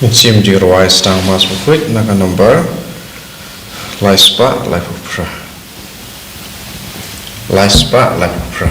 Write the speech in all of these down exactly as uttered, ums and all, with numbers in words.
Ngin shim jingrwai Sdang Mass bakhuid na ka number lai spah laiphew phra. Lai spah laiphew phra.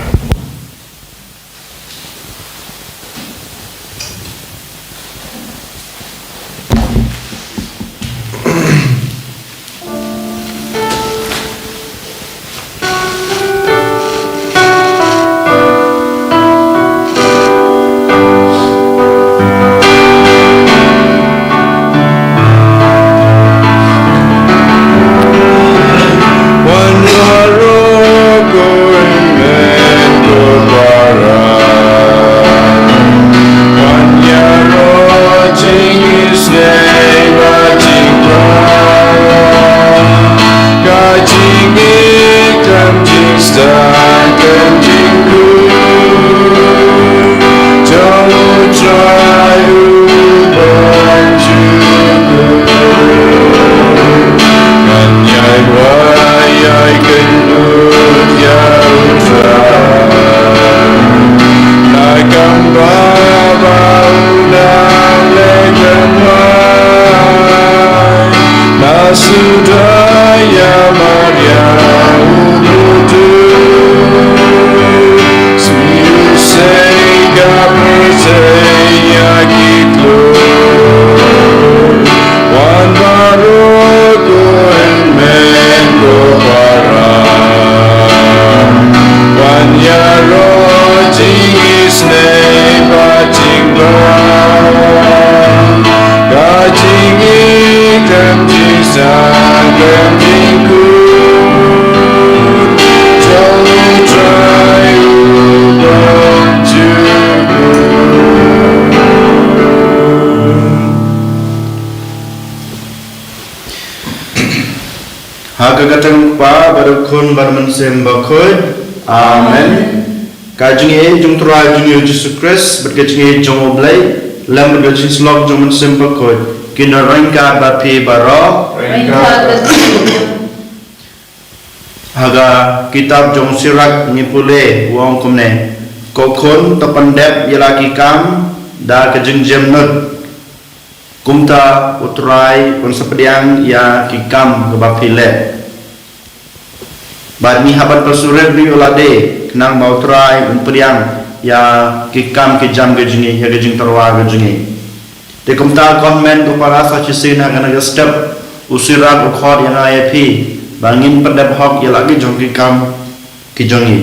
Ha ka kyrteng u Kpa bad u Khun bad u Mynsiem Bakhuid. Amen. Ka jingïeit jong u Trai jong ngi u Jisu Khrist bad ka jingïeit jong u Blei, lem bad ka jingïeit jong u Mynsiem Bakhuid, kin don ryngkat bad phi baroh. Ryngkat bad phi. Ha ka kitab jong u Sirak ngi pule, u ong kumne: Ko khun, to pyndep ïa la ki kam da ka jingjemnud, kumta u Trai un sa pdiang ïa ki kam kiba phi leh. Bad ngi hap ban pynsngewrit ruh ïa lade, khnang ba u Trai un pdiang ïa ki kam ki jam ki jong ngi, ïa ki jingtyrwa ki jong ngi. Te kumta ko hynmen ko para, sa shisien ha kane ka step u Sirak u khot ïa nga ïa phi ba ngin pyndep hok ïa la ki jong ki kam ki jong ngi.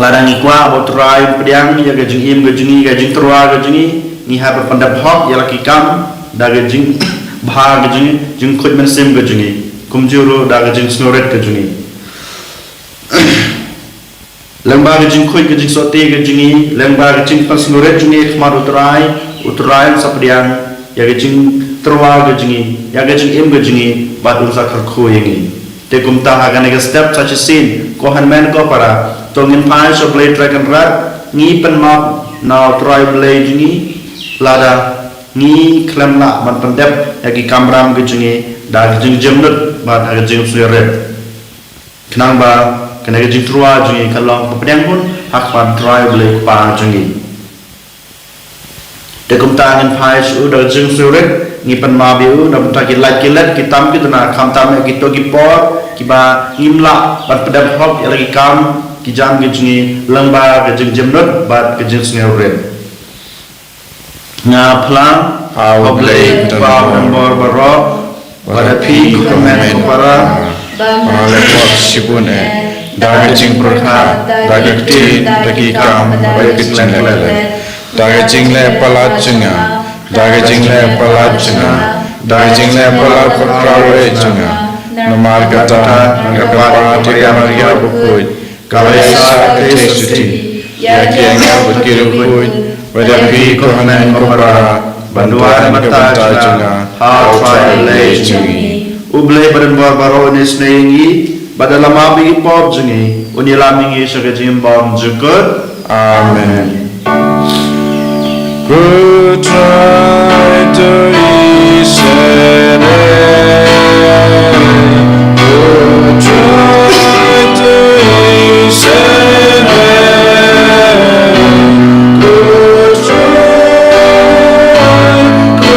Lada ngi kwah ba u Trai un pdiang ïa ka jingim ka jong ngi, ka jingtyrwa ka jong ngi, ngi hap ban pyndep hok ïa la ki kam da ka jingbha ka jong ngi, jingkhuid mynsiem ka jong ngi, kumjuh ruh da ka jingsngewrit ka jong ngi. Lyngba ka jingkhuid ka jingsngewsih ka jong ngi, lyngba ka jingpynsngewrit jong ngi ha khmat u Trai, u Trai un sa pdiang ïa ka jingtyrwa ka jong ngi, ïa ka jingim ka jong ngi, bad un sa kyrkhu ïa ngi. Te kumta ha kane ka step sa shisien, ko hynmen ko para, to ngin phai sha u Blei Trai Kynrad, ngi pynmap na u Trai Blei jong ngi, lada ngi khlem lah ban pyndep ïa ki kamram ki jong ngi da ka jingjemnud bad ha ka jingsngewrit. Khnang ba kane ka jingtyrwa jong ngi kan long ka pdiang hun ha khmat u Trai Blei Kpa jong ngi. Te kumta ngin phai sha u da ka jingsngewrit, ngi pynmap ïa u na bynta ki lait ki let, ki tam ki tnat, khamtam ïa kito ki por kiba ngim lah ban pyndep hok ïa la ki kam ki jam ki jong ngi lyngba ka jingjemnud bad ka jingsngewrit. Nga phla ha u Blei Kpa u donbor baroh, bad ha phi ko hynmen ko para, ba nga la pop shibun eh, da ka jingpyrkhat, da ka ktien, da ki kam, bad da ka jingleh. Da ka jingleh palat jong nga, da ka jingleh palat jong nga, da ka jingleh palat ko Trai jong nga. Namar kata nga kyrpad ïa ka Maria bakhuid, ka la ïaisah ka jingsuti ïa ki angel bad ki riewkhuid, bad ïa phi ko hynmen ko para, ban duwai na ka bynta jong nga ha u Trai Blei jong ngi. U Blei ba donbor baroh un isynei ïa ngi, bad da la map ïa ki pop jong ngi, un ïalam ïa ngi sha ka jingimbam jingkut. Amen. Ko Trai to isynei, ko Trai to isynei, ko Trai, ko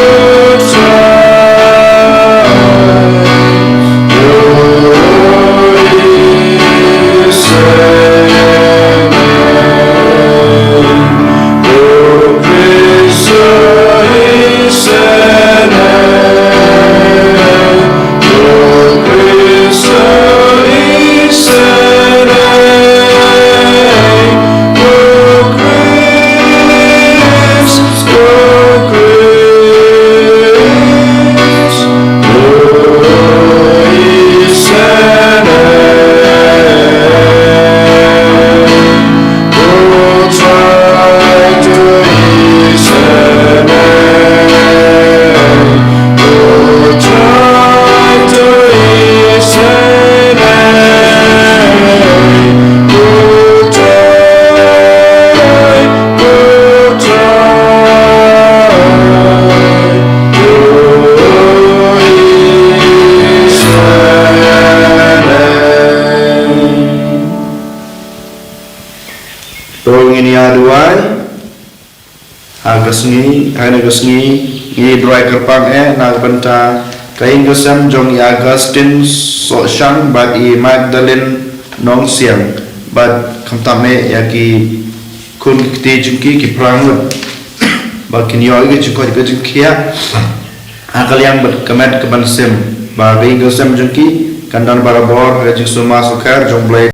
Ngin ïa duwai ha ka sngi, ha ka sngi, ngi duwai kyrpang eh na ka bynta ka ïing ka sem jong i Augustine Sohshang bad i Magdalene Nongsiang, bad khamtam eh ïa ki khun ki kti jong ki, ki phra ngut, ba kin ïoh ïa ka jingkoit ka jingkhiah ha ka liang bad ka met ka ban sim, ba ka ïing ka sem jong ki kan don barabor ha ka jingsumar sukher jong U Blei.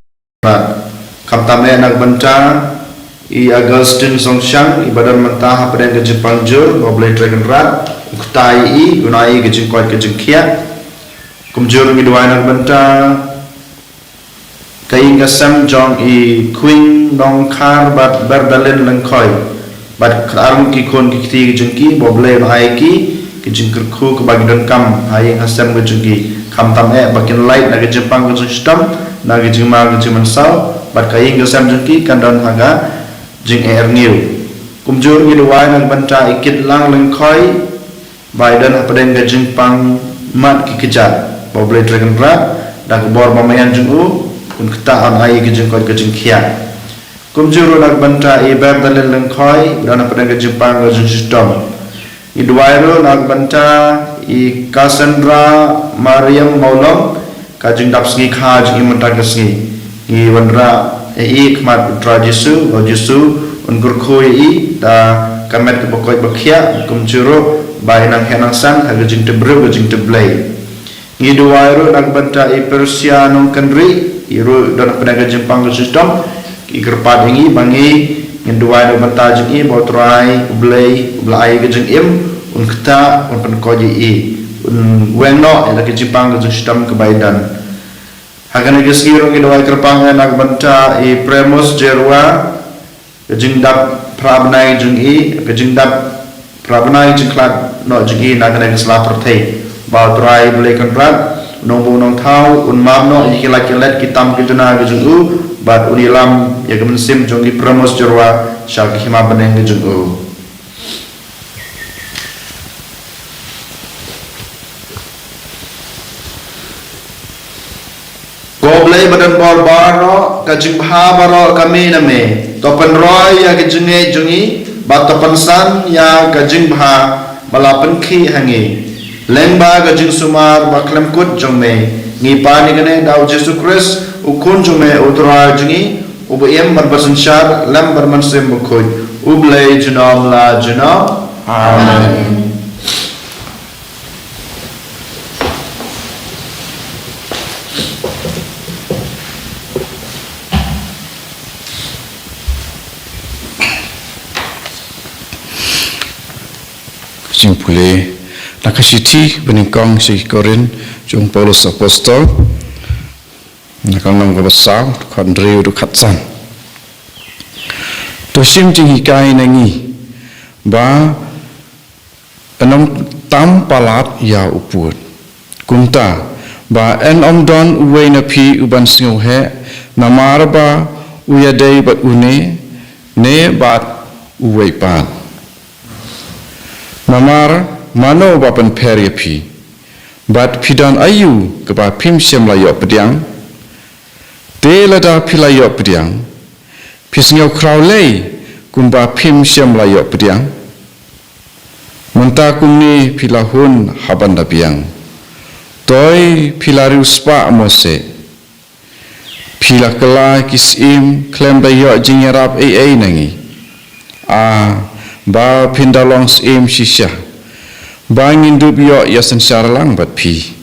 Khamtam eh na ka bynta i Augustine Sohshang, i ba don mynta hapdeng ka jingpang jur, ba U Blei Trai Kynrad u kta ïa i, un ai ïa i ka jingkoit ka jingkhiah. Kumjuh ruh ngi duwai na ka bynta ka ïing ka sem jong i Khwing Nongkhar bad Berdalin Lyngkhoi, bad khatar ngut ki khun ki kti ki jong ki, ba U Blei un ai ki ki jingkyrkhu kaba ki donkam ha ïing ha sem ka jong ki. Khamtam eh ba kin lait na ka jingpang ka jingshitom, na ka jingma ka jingmynsaw, bad ka ïing ka sem jong ki kan don ha ka jingeh rngiew. Kumjuh ruh ngi duwai na ka bynta i Kitlang Lyngkhoi, ba i don hapdeng ka jingpang mad ki kjat, ba U Blei Trai Kynrad da ka bor ba maïan jong u un kta, un ai ïa i ka jingkoit ka jingkhiah. Kumjuh ruh na ka bynta i Berdalin Lyngkhoi, ba don hapdeng ka jingpang ka jingshitom. Ngi duwai ruh na ka bynta i Cassandra Mariam Mawlong, ka jingdap sngi kha jong i mynta ka sngi. Ngi wanrah ïa i ha khmat U Trai Jisu, ba U Jisu un kyrkhu ïa i da ka met kaba koit ba khiah, kumjuh ruh ba i nang heh nang san ha ka jingtip briew ka jingtip Blei. Ngi duwai ruh na ka bynta i Persia Nongkynrih, i ruh don hapdeng ka jingpang ka jingshitom, i kyrpad ïa ngi, ba ngi, ngin duwai na ka bynta jong i, ba U Trai U Blei uba la ai ka jingim un kta, un pynkoit ïa i, un weng noh ïa la ka jingpang ka jingshitom kaba i don. Ha kane ka sngi ruh ngi duwai kyrpang eh na ka bynta i Premos Jyrwa, ka jingdap phra bnai jong i, ka jingdap phra bnai jingkhlad noh jong i na kane ka sla pyrthei. Ba U Trai U Blei Kynrad, u nongbuh u nongthaw, un map noh ïa ki lait ki let, ki tam ki juna ki jong u, bad un ïalam ïa ka mynsiem jong i Premos Jyrwa sha ka hima bneng ka jong u. Ko Blei ba don bor baroh, ka jingbha baroh ka mih na me. To pynroi ïa ka jingngeit jong ngi, bad to pynsan ïa ka jingbha ba la pynkhih ha ngi. Lyngba ka jingsumar ba khlem kut jong me, ngi pan ïa kane da U Jisu Khrist, U Khun jong me, U Trai jong ngi, uba im bad ba synshar lem bad U Mynsiem Bakhuid, U Blei junom la junom. Amen. Ka jingpule na ka shithi banyngkong sha ki Korinth jong u Paulus Apostol, na ka lynnong kaba saw, dkhot hynriew haduh khatsan. To shim jinghikai na ngi ba yn ym tam palat ïa u pud. Kumta ba yn ym don uwei na phi u ban sngewheh namar ba u ïadei bad une ne bad uwei pat. Namar mano ba pynpher ïa phi? Bad phi don aïu kaba phim shym la ïoh pdiang? Te lada phi la ïoh pdiang, phi sngew khraw lei kumba phim shym la ïoh pdiang? Mynta kumne phi la hun ha ban da biang. Toi phi la riewspah mo seh. Phi la kylla ki syiem khlem da ïoh jingïarap ei ei na ngi. A, ba phin da long syiem shisha, ba ngin dup ïoh ïa synshar lang bad phi.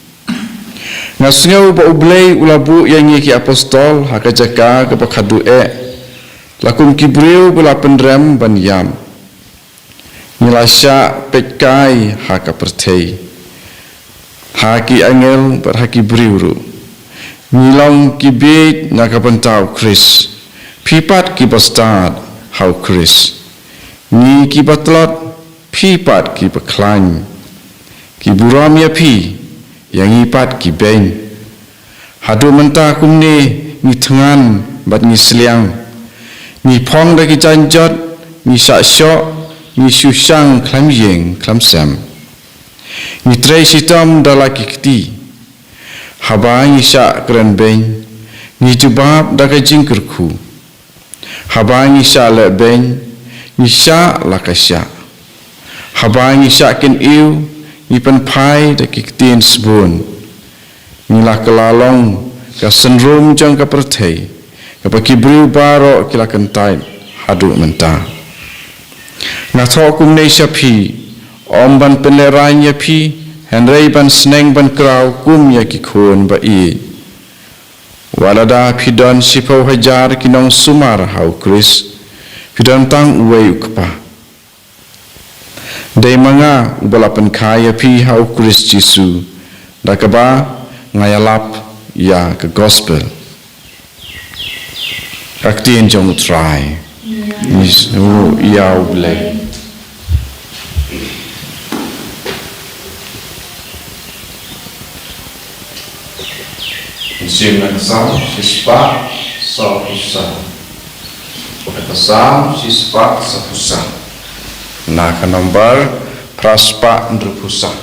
Nga sngew ba U Blei u la buh ïa ngi ki apostol ha ka jaka kaba khadduh eh, la kum ki briew ba la pynrem ban ïam. Ngi la shah peitkai ha ka pyrthei, ha ki angel bad ha ki briew ruh. Ngi long ki bieit na ka bynta U Khrist, phi pat ki bastad ha U Khrist. Ngi ki batlot, phi pat ki bakhlaiñ. Ki burom ïa phi, ïa ngi pat ki beiñ. Haduh mynta kumne ngi thngan bad ngi sliang. Ngi phong da ki jaiñ jot, ngi shah shoh, ngi shu shang khlem ïeng khlem sem. Ngi trei shitom da la ki kti. Haba ngi shah kren beiñ, ngi jubab da ka jingkyrkhu. Haba ngi shah lehbeiñ, ngi shah la ka shiah. Haba ngi shah kyniw, ngi pynphai da ki ktien sbun. Ngi la kylla long ka synrum jong ka pyrthei, kaba ki briew baroh ki la kyntait haduh mynta. Nga thoh kumne sha phi, ym ban pynlehraiñ ïa phi, hynrei ban sneng ban kraw kum ïa ki khun ba ïeit. Wat lada phi don shiphew hajar ki nongsumar ha U Khrist, phi don tang uwei u kpa. Dei ma nga uba la pynkha ïa phi ha U Khrist Jisu, da kaba nga ïalap ïa ka gospel. Ka ktien jong U Trai. Ngi sngewbha ïa U Blei. Mynsiem na ka Salm shispah sawphew san. Na ka Salm shispah sawphew san. Na ka nombar phraspah hynriewphew san.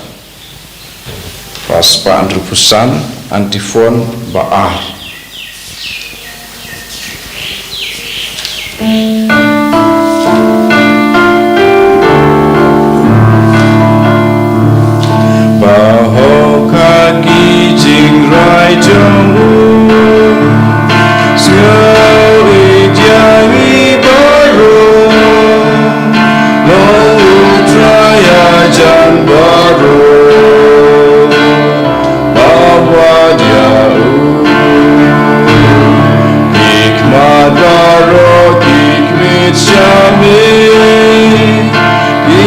Phraspah hynriewphew san, antiphon ba ar. Ba hok ha ki jingrwai jong u, sngewbha ïa ngi baroh, long U Trai hajan baroh. Ba wad ïa u. Ki khmat baroh ki khmih sha me. Ki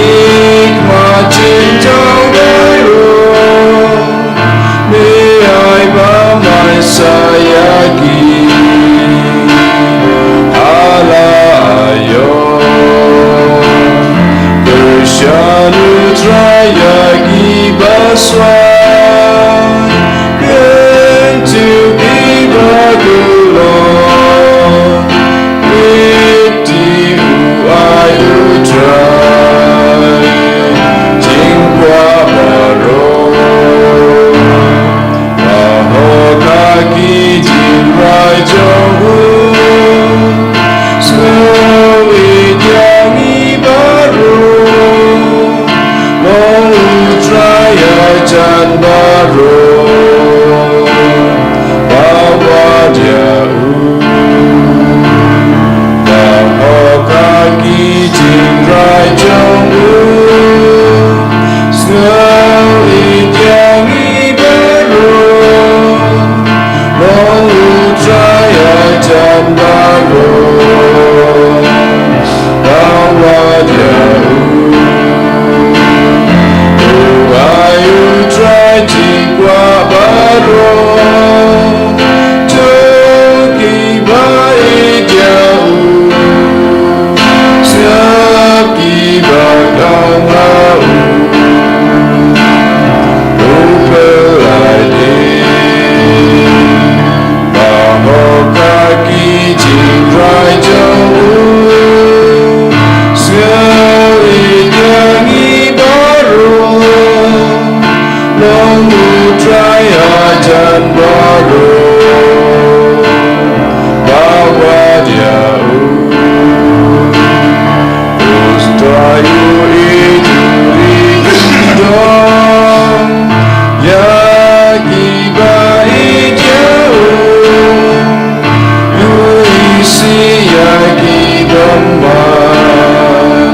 khmat jingthaw baroh. Me ai ba me ïaisah ïa ki. Hala aïom. Kyrshan U Trai ïa ki baswai. Khyndiat ki ba khuslai. Khmih ïa u ai U Trai. Jingkwah baroh. Ba hok ha ki jingrwai jong u. Sngewbha ïa ngi baroh. Long U Trai hajan baroh. Ba wad ïa u. Ba hok ha ki jingrwai jong u. Sngewbha ïa ngi baroh. Long U Trai hajan baroh. Ba wad ïa u. U ai U Trai jingkwah baroh. Jong ki ba ïeit ïa u. Sngap ki ba kyrkhu ïa u. U pynlait ïa. Ba hok ha ki jingrwai jong u. Sngewbha ïa ngi baroh. Long U Trai hajan baroh. Ba wad ïa u. U Trai u ïeit u ri u dom. Ïa ki ba ïeit ïa u. U isih ïa ki bymman.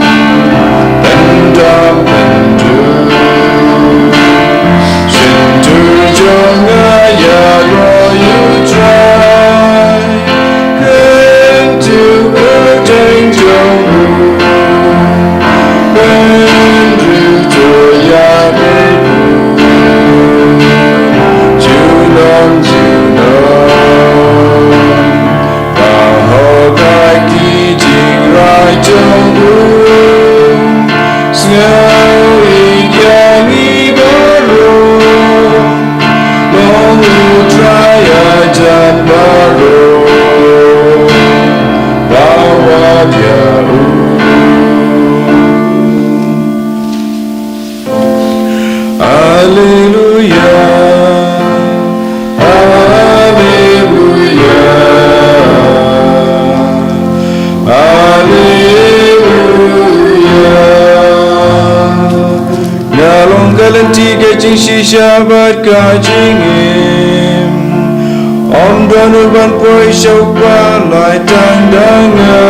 Pyndap pynduh. Shyntur jong nga ïaroh ïa U Trai. Khyndiat u kyrteng jong u. Hynriew to ïa u. Junom junom. Ba hok ha ki jingrwai jong u. Sngewbha ïa ngi baroh. Long U Trai hajan baroh. Ba wad ïa u. Alleluia, alleluia, Lynti ka jingshisha bad ka jingim, ym don u ban poi sha u Kpa, lai tang da nga.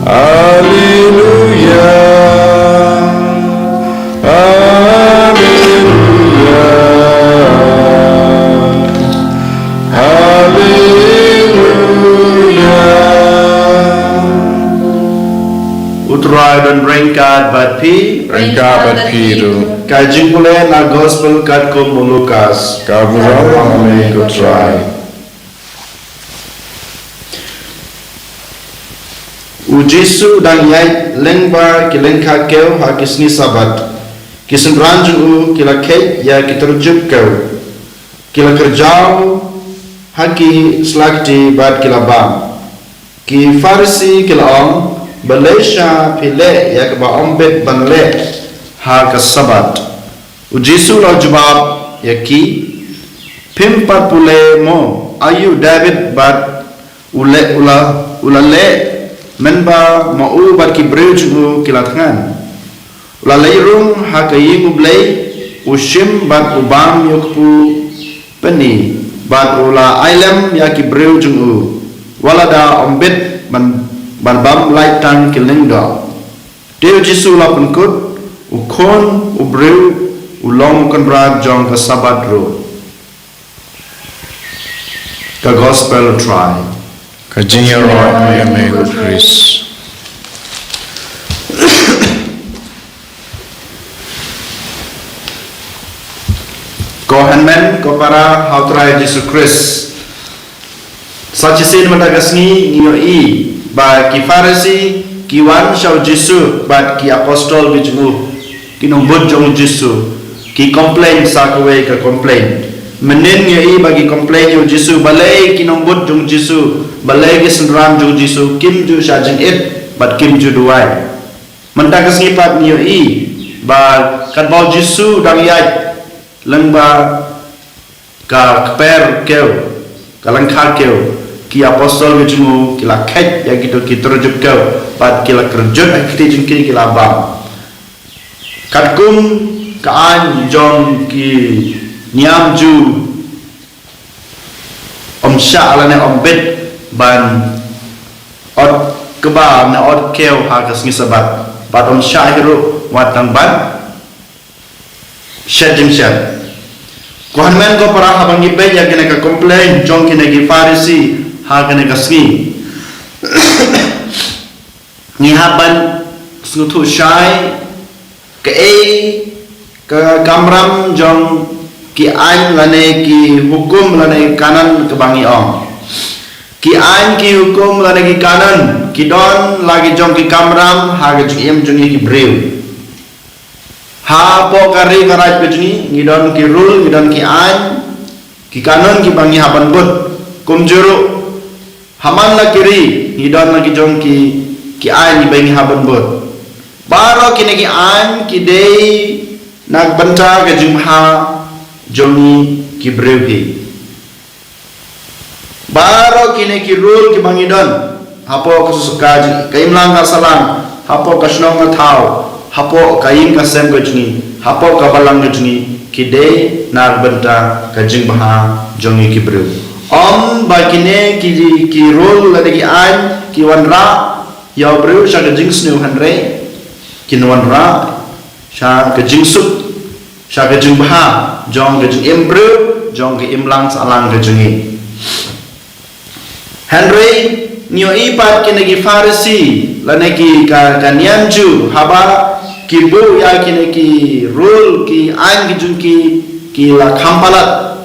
Haleluya. Haleluya. Haleluya. U Trai don ryngkat bad phi. Ryngkat bad phi ruh. Ka jingpule na gospel katkum u Lukas. Ka burom ïa me ko Trai. U Jisu u dang ïaid lyngba ki lyngkha kew ha ki sngi Sabbath. Ki synran jong u ki la kheit ïa ki tyrjup kew. Ki la kyrjaw ha ki slakti bad ki la bam. Ki Pharisi ki la ong, balei sha phi leh ïa kaba ym bit ban leh ha ka Sabbath? U Jisu u la jubab ïa ki, phim pat pule mo, aïu u David bad u leh, u la, u la leh mynba ma u bad ki briew jong u ki la thngan? U la leit rung ha ka ïing U Blei, u shim bad u bam ïa u kpu pyni, bad u la ai lem ïa ki briew jong u, wat lada ym bit ban, ban bam lait tang ki lyngdoh. Te u Jisu u la pynkut, u Khun u briew u long u Kynrad jong ka Sabbath ruh. Ka Gospel u Trai. Ka jingïaroh ïa me ko Khrist. Ko hynmen ko para ha u Trai Jisu Khrist. Sa shisien mynta ka sngi ngi ïohi ba ki Pharisi ki wan sha u Jisu bad ki apostol ki jong u, ki nongbud jong u Jisu, ki complain sa kawei ka complain. Mynnin ngi ïohi ba ki complain ïa u Jisu, balei ki nongbud jong u Jisu, balei ki synran jong u Jisu kim ju shah jingit bad kim ju duwai. Mynta ka sngi pat ngi ïohi ba katba u Jisu u dang ïaid lyngba ka kper kew, ka lyngkha kew, ki apostol ki jong u ki la kheit ïa kito ki tyrjup kew bad ki la kyrjut ha ki kti jong ki, ki la bam. Katkum ka aiñ jong ki niam Jiw, ym shah lane ym bit ban ot kba ne ot kew ha ka sngi Sabbath, bad ym shah hi ruh wat tang ban shet jingshet. Ko hynmen ko para, haba ngi peit ïa kane ka complain jong kine ki Pharisi ha kane ka sngi, ngi hap ban sngewthuh shai kaei ka kamram jong ki aiñ lane ki hukum lane kanon kaba ngi ong. Ki aiñ, ki hukum lane ki kanon ki don la ki jong ki kamram ha ka jingim jong ngi ki briew. Hapoh ka ri ka raij ka jong ngi ngi don ki rule, ngi don ki aiñ, ki kanon kiba ngi hap ban bud. Kumjuh ruh ha man la ki ri ngi don la ki jong ki, ki aiñ kiba ngi hap ban bud. Baroh kine ki aiñ ki dei na ka bynta ka jingbha jong ngi ki briew hi. Baroh kine ki rule kiba ngi don hapoh ka, ka, ka imlang ka sahlang, hapoh ka shnong ka thaw, hapoh ka ïing ka sem ka jong ngi, hapoh ka balang ka jong ngi, ki dei na ka bynta ka jingbha jong ngi ki briew. Ym ba kine ki, ki rule lane ki aiñ ki wanrah ïa u briew sha ka jingsniew, hynrei kin wanrah sha ka jingsuk, sha ka jingbha jong ka jingim briew, jong ka imlang sahlang ka jong ngi. Hynrei ngi ïohi pat kine ki Pharisi lane ki ka, ka niam Jiw, haba ki buh ïa kine ki rule, ki aiñ ki jong ki, ki la kham palat.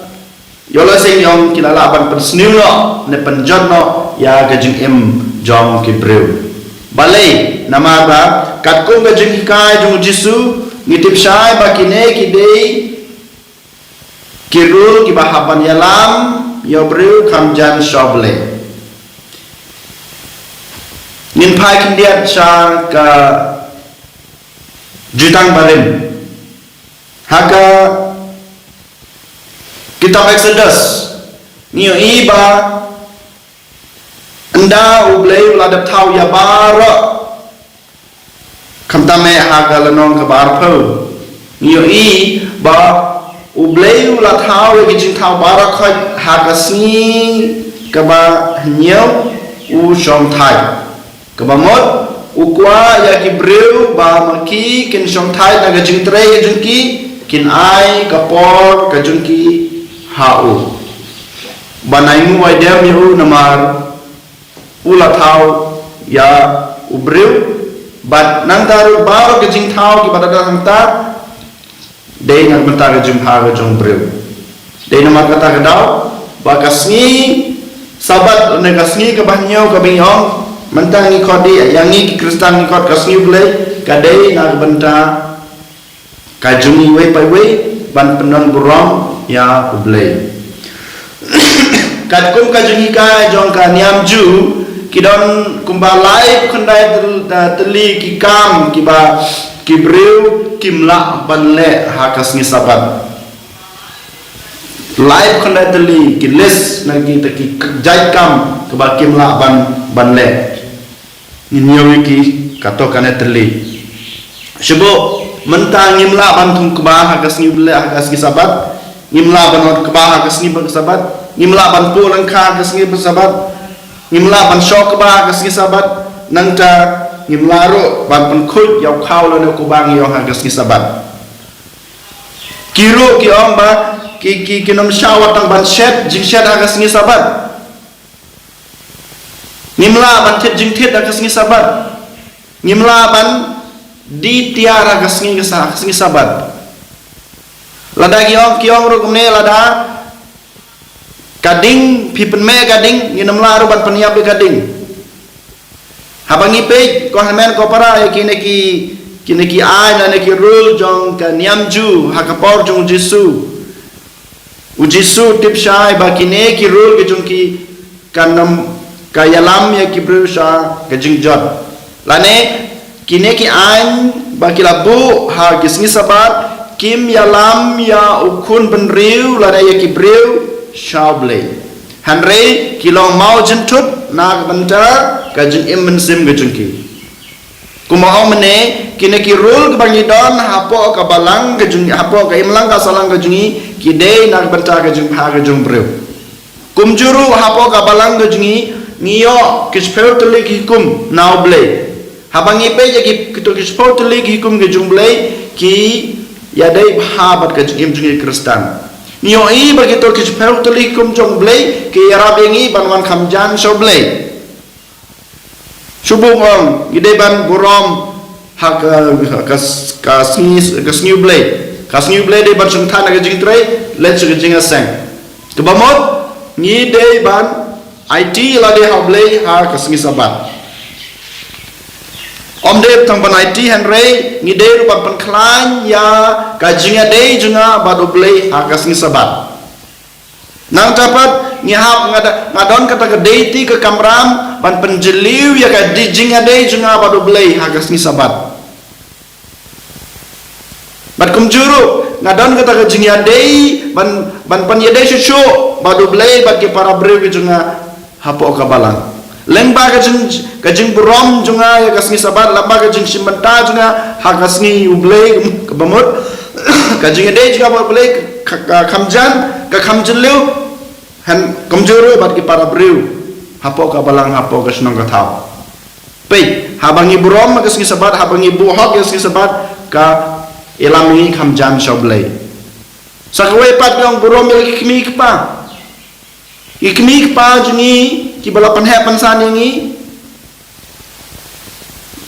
Ïoh lehse ngi ong ki la lah ban pynsniew noh ne pynjot noh ïa ka jingim jong ki briew. Balei? Namar ba katkum ka jinghikai jong u Jisu ngi tip shai ba kine ki dei ki rule kiba hap ban ïalam ïa u briew kham jan sha U Blei. Ngin phai khyndiat sha ka Jutang Barim. Ha ka kitab Exodus ngi ïohi ba ynda U Blei u la dep thaw ïa baroh Khamtam eh ha ka lynnong kaba arphew. Ngi ïohi ba U Blei u la thaw ïa ki jingthaw baroh khoit ha ka sngi kaba hynñiew u shong thait. Kaba mut u kwah ïa ki briew ba ma ki kin shong thait na ka jingtrei ka jong ki, kin ai ka por ka jong ki ha u. Ban ai nguh ai dem ïa u namar u la thaw ïa u briew. Bad nangta ruh baroh ki jingthaw kiba dang don hangta dei na ka bynta ka jingbha ka jong u briew. Dei namar kata ka daw ba ka sngi Sabat ne ka sngi kaba hynñiew kaba ngi ong mynta ngi khot, ïa ngi ki Khristan ngi khot ka sngi U Blei, ka dei na ka bynta ka jong ngi iwei pa iwei ban pyndon burom ïa U Blei. Katkum ka jinghikai jong ka niam Jiw, ki don kumba laiphew khyndai tyl-, tylli ki kam kiba ki briew kim lah ban leh ha ka sngi Sabat. Laiphew khyndai tylli ki list na kita ki jait kam kiba kim lah ban, ban leh. Ngin ïohi ki katto katne tylli. Shu mynta ngim lah ban thung kba ha ka sngi U Blei ha ka sngi Sabat. Ngim lah ban ot kba ha ka sngi Sabat. Ngim lah ban pur lyngkha ha ka sngi Sabat. Ngim lah ban shoh kba ha ka sngi Sabat. Nangta ngim lah ruh ban pynkhuid ïa u khaw lane u kba ngi ïoh ha ka sngi Sabat. Ki ruh ki ong ba ki, ki, kin ym shah wat tang ban shet, jingshet ha ka sngi Sabat. Ngim lah ban thied jingthied ha ka sngi Sabat. Ngim lah ban die tiar ha ka sngi, ka sa-, ka sngi Sabat. Lada ki ong, ki ong ruh kumne, lada ka ding, phi pynmih ka ding, ngin ym lah ruh ban pynïap ïa ka ding. Haba ngi peit, ko hynmen ko para, ïa kine ki, kine ki aiñ lane ki rule jong ka niam Jiw ha ka por jong U Jisu. U Jisu u tip shai ba kine ki rule ki jong ki kan ym, ka ïalam ïa ki briew sha ka jingjot. Lane kine ki aiñ ba ki la buh ha ki sngi Sabat kim ïalam ïa u khun bynriew lane ïa ki briew sha U Blei. Hynrei ki long mawjynthut na ka bynta ka jingim mynsiem ka jong ki. Kumba ong mynne, kine ki rule kiba ngi don hapoh ka balang ka jong, hapoh ka imlang ka sahlang ka jong ngi, ki dei na ka bynta ka jingbha ka jong u briew. Kumjuh ruh hapoh ka balang ka jong ngi, ngi ïoh ki shiphew tylli ki hukum na U Blei. Haba ngi peit ïa ki, kito ki shiphew tylli ki hukum ka jong U Blei, ki ïadei bha bad ka jingim jong ngi Khristan. Ngi ïohi ba kito ki shiphew tylli ki hukum jong U Blei ki ïarap ïa ngi ban wan kham jan sha U Blei. Shu ong, ngi dei ban burom ha ka, ka, ka sngi, ka sngi U Blei. Ka sngi U Blei dei ban shongthait na ka jingtrei, leit sha ka jingïaseng. Kaba mut, ngi dei ban aiti lade ha U Blei ha ka sngi Sabat. Ym dei tang ban aiti hynrei, ngi dei ruh ban pynkhlaiñ ïa ka jingïadei jong nga bad U Blei ha ka sngi Sabat. Nangta pat ngi hap nga da-, nga don kata ka duty ka kamram ban pynjylliew ïa ka di-, jingïadei jong nga bad U Blei ha ka sngi Sabat. Bad kumjuh ruh nga don kata ka jingïadei ban, ban pynïadei shuh shuh bad U Blei bad ki para briew ki jong nga hapoh ka balang. Lyngba ka jing, ka jingburom jong nga ïa ka sngi Sabat, lyngba ka jingshim bynta jong nga ha ka sngi U Blei, kaba mut ka jingïadei jong nga bad U Blei ka, ka kham jan, ka kham jylliew, hynrei kumjuh ruh bad ki para briew hapoh ka balang, hapoh ka shnong ka thaw. Peit, haba ngi burom ha ka sngi Sabat, haba ngi buh hok ïa ka sngi Sabat, ka ïalam ïa ngi kham jan sha U Blei. Sa kawei pat ngi ong burom ïa ki kmie ki kpa. Ki kmie ki kpa jong ngi kiba la pynheh pynsan ïa ngi,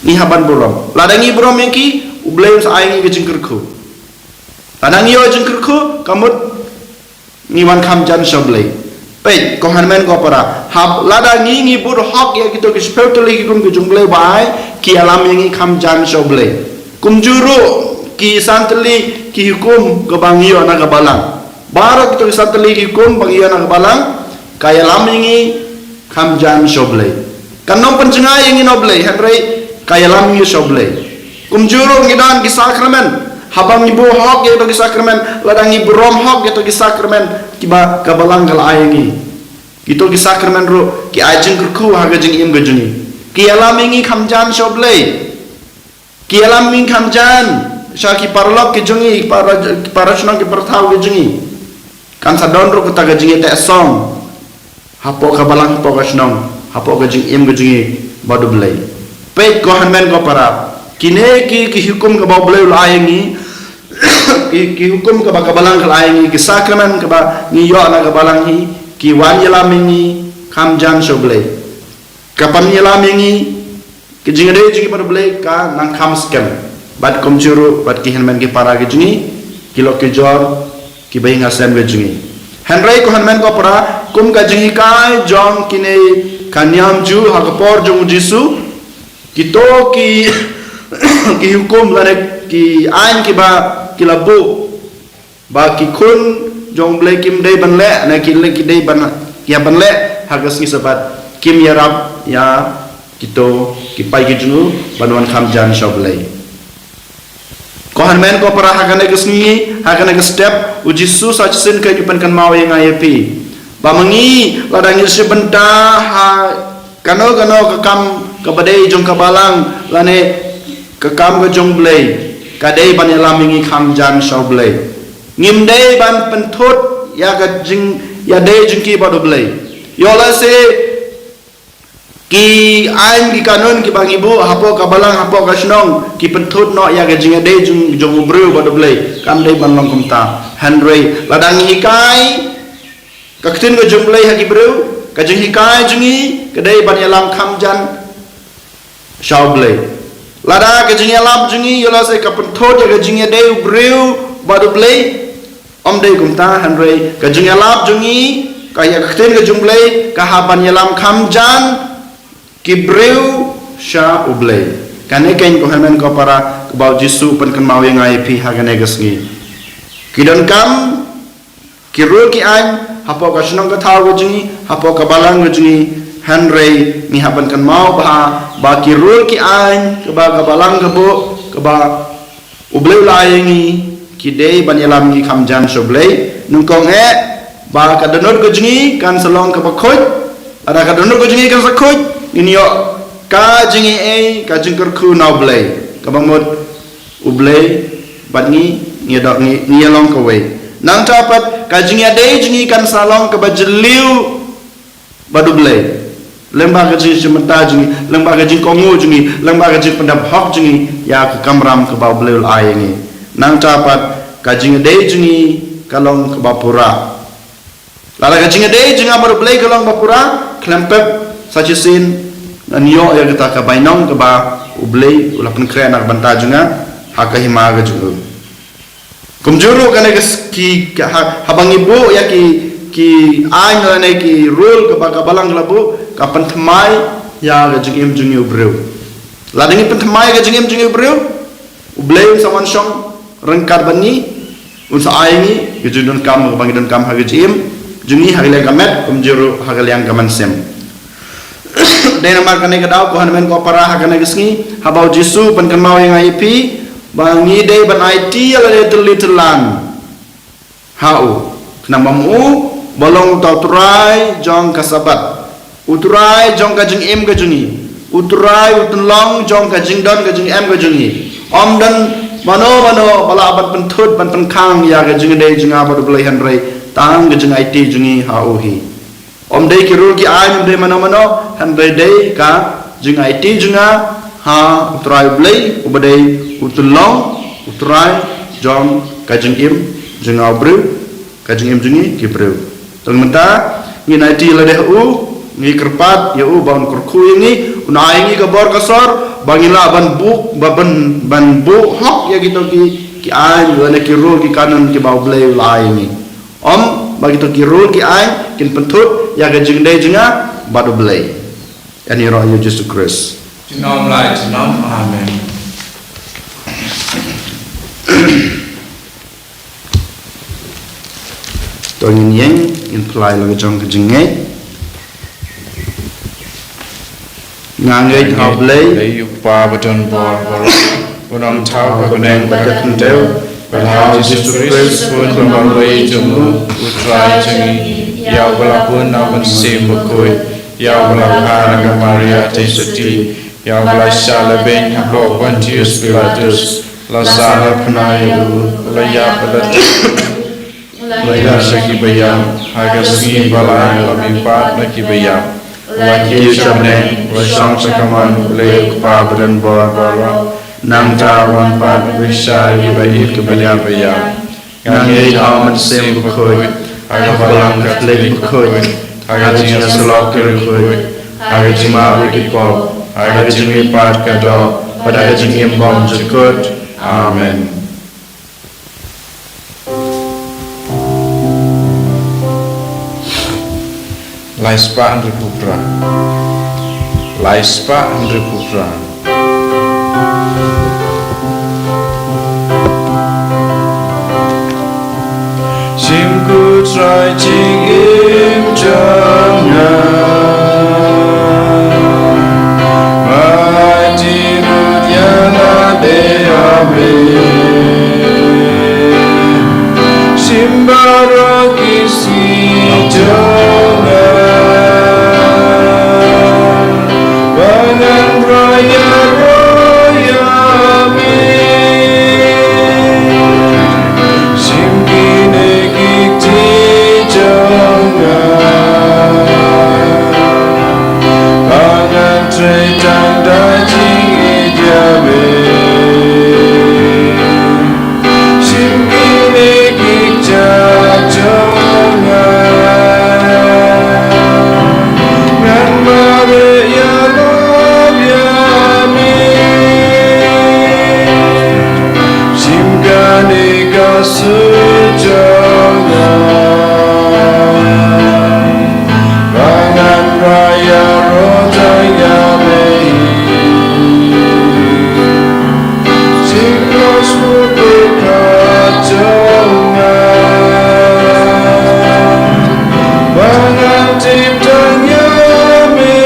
ngi hap ban burom. Lada ngi burom ïa ki, U Blei un sa ai ngi ka jingkyrkhu. Lada ngi ïoh jingkyrkhu, ka mut ngi wan kham jan sha U Blei. Peit, ko hynmen ko para, haba lada ngi, ngi bud hok ïa kito ki shiphew tylli ki hukum ki jong U Blei ba ai, ki ïalam ïa ngi kham jan sha U Blei. Kumjuh ruh ki san tylli ki hukum kiba ngi ïoh na ka balang. Baroh kito ki san tylli ki hukum ba ngi ïoh na ka balang, ka ïalam ïa ngi kham jan sha U Blei. Kan ym pynjngai ïa ngi na U Blei, hynrei ka ïalam ïa ngi sha U Blei. Kumjuh ruh ngi don ki sakramen. Haba ngi buh hok ïa kito ki sakramen, lada ngi burom hok ïa kito ki sakramen kiba ka balang ka la ai ïa ngi, kito ki sakramen ruh ki ai jingkyrkhu ha ka jingim ka jong ngi. Ki ïalam ïa ngi kham jan sha U Blei. Ki ïalam ïa ngi kham jan sha ki paralok ki jong ngi, ki para, ki para shnong ki para thaw ki jong ngi. Kan sa don ruh kata ka jingïateh song hapoh ka balang, hapoh ka shnong, hapoh ka jingim ka jong ngi bad U Blei. Peit ko hynmen ko para, kine ki, ki hukum kaba U Blei u la ai ïa ngi, ki, ki hukum kaba ka balang ka la ai ïa ngi, ki sakramen kaba ngi ïoh na ka balang hi, ki wan ïalam ïa ngi kham jan sha U Blei. Ka pynïalam ïa ngi, ka jingïadei jong ngi bad U Blei ka nang kham skhem. Bad kumjuh ruh bad ki hynmen ki para ki jong ngi, ki lok ki jor, ki ba ïing ha sem ki jong ngi. Hynrei ko hynmen ko para, kum ka jinghikai jong kine ka niam Jiw ha ka por jong U Jisu, kito ki, ki hukum lane ki aiñ kiba ki la buh, ba ki khun jong U Blei kim dei ban leh, ne ki leh, ki dei ban, ki hap ban leh ha ka sngi Sabbath, kim ïarap ïa kito ki paid ki jong u ban wan kham jan sha U Blei. Ko hynmen ko para, ha kane ka sngi, ha kane ka step, U Jisu sa shisien ka ju pynkynmaw ïa nga ïa phi, ba ma ngi, lada ngi shim bynta ha kano kano ka kam kaba dei jong ka balang lane ka kam ka jong U Blei, ka dei ban ïalam ïa ngi kham jan sha U Blei. Ngim dei ban pynthut ïa ka jingïadei jong ki bad U Blei. Ïoh lehse ki aiñ ki kanun kiba ngi buh hapoh ka balang, hapoh ka shnong, ki pynthut noh ïa ka jingïadei jong, jong u briew bad U Blei, kam dei ban long kumta. Hynrei lada ngi hikai ka ktien ka jong U Blei ha ki briew, ka jinghikai jong ngi ka dei ban ïalam kham jan sha U Blei. Lada ka jingïalam jong ngi ïoh lehse ka pynthut ïa ka jingïadei u briew bad U Blei, ym dei kumta. Hynrei ka jingïalam jong ngi, ka ïa ka ktien ka jong U Blei, ka hap ban ïalam kham jan ki briew sha U Blei. Kane keiñ ko hynmen ko para, kaba U Jisu u pynkynmaw ïa nga ïa phi ha kane ka sngi. Ki donkam ki rule ki aiñ hapoh ka shnong ka thaw ka jong ngi, hapoh ka balang ka jong ngi. Hynrei ngi hap ban kynmaw bha ba ki rule ki aiñ kaba ka balang ka buh, kaba U Blei u la ai ïa ngi, ki dei ban ïalam ngi kham jan sha U Blei. Nyngkong eh ba ka dohnud ka jong ngi kan sa long kaba khuid. Lada ka dohnud ka jong ngi kan sa khuid, ngin ïoh ka jingaiei, ka jingkyrkhu na U Blei. Kaba mut U Blei bad ngi, ngi ïa, ngi, ngi ïa long kawei. Nangta pat ka jingïadei jong ngi kan sa long kaba jylliew bad U Blei, lyngba ka jingshim bynta jong ngi, lyngba ka jingkohnguh jong ngi, lyngba ka jingpyndep hok jong ngi ïa ka kamram kaba U Blei u la ai ïa ngi. Nangta pat ka jingïadei jong ngi ka long kaba pura. Lada ka jingïadei jong nga bad U Blei ka long ba pura, khlem pep sa shisien ngan ïoh ïa kata ka bainong kaba U Blei u la pynkhreh na ka bynta jong nga ha ka hima ka jong u. Kumjuh ruh kane ka s-, ki, ka, ha, haba ngi buh ïa ki, ki aiñ lane ki rule kaba ka balang ka la buh, ka pynthymmai ïa ka jingim jong ngi u briew. Lada ngi pynthymmai ïa ka jingim jong ngi u briew, U Blei un sa wan shong ryngkat bad ngi, un sa ai ngi ka jingdonkam kaba ngi donkam ha ka jingim jong ngi, ha ka liang ka met kumjuh ruh ha ka liang ka mynsiem. Dei namar kane ka daw ko hynmen ko para, ha kane ka sngi haba U Jisu u pynkynmaw ïa nga ïa phi ba ngi dei ban aiti ïa lade tylli tyllan ha u, khnang ba ma u ba long uta u Trai jong ka Sabbath, u Trai jong ka jingim ka jong ngi, u Trai, u tyllong jong ka jingdon ka jingem ka jong ngi. Ym don mano mano ba lah ban pynthut, ban pynkhang ïa ka jingïadei jong nga bad U Blei, hynrei tang ka jingaiti jong ngi ha u hi. Ym dei ki rule ki aiñ, ym dei mano mano, hynrei dei ka jingaiti jong nga ha u Trai U Blei, uba dei u tyllong, u Trai jong ka jingim jong nga u briew, ka jingim jong ngi ki briew. Te mynta ngin aiti ïa lade ha u, ngi kyrpad ïa u ba un kyrkhu ïa ngi, un ai ïa ngi ka bor ka sor ba ngin lah ban buh, ba ban, ban buh hok ïa kito ki, ki aiñ lane ki rule ki kanun kiba U Blei u la ai ïa ngi. Ym ba kito ki rule ki aiñ kin pynthut ïa ka jingïadei jong nga bad U Blei. Ïa ngi ïaroh ïa U Jisu Khrist. Junom la junom. Amen. To ngin ïeng, ngin pynlait la ka jong ka jingngeit. Nga ngeit ha U Blei, Blei U Kpa badonbor baroh, U Nongthaw ha bneng bad ha ka khyndew, bad ha U Jisu Khrist, U Khun Kynrad jong U, U Trai jong ngi, ïa uba la bun na U Mynsiem Bakhuid, ïa uba la kha na ka Maria Theisotti, Ïa uba la shah lehbeiñ hapoh Pontius Pilatus, la sah ha pyrthei, u la ïap, u la ïaid sha kiba ïap, ha ka sngi ba lai u la mihpat na kiba ïap, u la kiew sha bneng, u la shong sha kamon U Blei U Kpa badonbor baroh. Nangta un wan pat ban bishar ïa kiba ïeit kiba ïap. Nga ngeit ha U Mynsiem Bakhuid, ha ka Balang Katholik bakhuid, ha ka jingïasyllok ki riewkhuid, ha ka jingmap ïa ki pop, ha ka jingmihpat ka doh, bad ha ka jingim bymjukut. Amen. Lai spah hynriewphew phra. Lai spah hynriewphew phra. Shim, ko Trai, jingim jong nga. Mai ti ruh ïa lade, amen. Shim baroh ki sngi jong nga, ba ngan rai ïaroh ïa me. Shim kine ki kti jong nga, ba ngan trei tang da jingïeit ïa me. Shim kine ki kjat jong nga, ngan mareh ïalap ïa me. Shim kane ka sur jong nga, ba ngan rai ïaroh tang ïa me. Shim ka sngewbha jong nga, ba ngan tip tang ïa me.